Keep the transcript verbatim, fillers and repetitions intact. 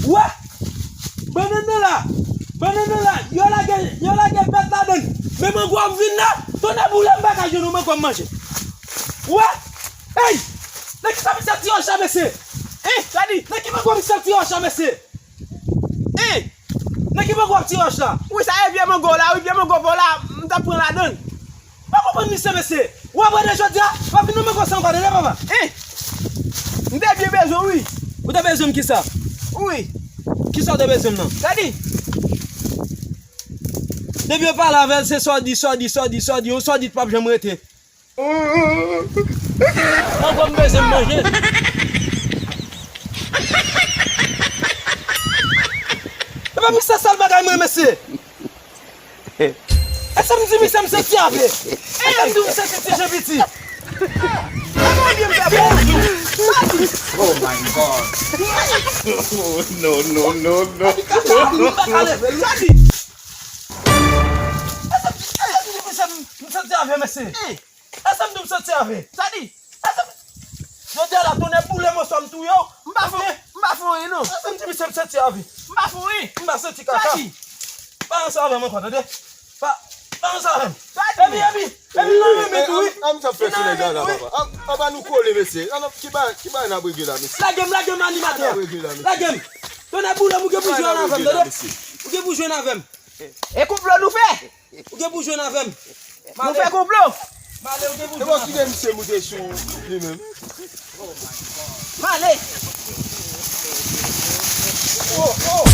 Ou wè? Bannann nan la. Bannann nan la. Yo lage, yo lage bèt ladann. Men mango ap vin la. Tonnè boule m pa ka jwenn yon mango m manje. Ou wè? Ey! Nan kisa misye ap tire wòch la, mesye? Hein? Sa di? Nan ki mango misye ap tire wòch la, mesye? Hein? Nan ki mango ap tire wòch la? Wi, sa e vye mango la, wi, vye mango pa w la, m t ap pran ladann. Pa konprann misye, mesye. W ap rele jodi a, w ap vin nan mango sa ankò, tande, papa? Hein? M te byen bezwen, wi. Ou te bezwen m kisa? Wi. Kisa w te bezwen m nan? Sa di? Depi yo pale avè l, se sa w di, sa w di, sa w di, sa w di, yon sa w di t p ap janm rete. Mango m bezwen m manje. Epa misye sal bagay mwen, mesye. Èske m di misye m santi avè? Èske m di w m santi ti jan piti? Epa w byen m fè pou ou. Sa di? Oh my God. No, no, no, no. Sa di? Èske m di misye m santi avè, mesye? Èske m di w m santi avè? Sa di? Èske m... Jodi a la, tonnè boule m oswa m touye w. M pa fè, m pa fè anyen, non. Èske m di misye m santi avè? M pa fè anyen. M pa santi kaka. Sa di? Pa ranse avè m ankò, tande? Pa, pa ranse avè m. Sa di? Epi, epi, epi, nan men tou, wi. An, an, an, sa fè sou nèg la, la, papa. An, an, ba nou kole, mesye. An, an, ki bagay, ki bagay n ap regle la, mesye? Lage m, lage m, animatè. N ap regle la, mesye. Lage m. Tonnè boule m, ou gen pou jwenn avè m, tande? Ou gen pou jwenn avè m. E konplo nou fè? Ou gen pou jwenn avè m. Nou fè konplo? M ale, ou gen pou jwenn avè m. E bò ki gen misye moute sou li menm? M ale. Oh, oh.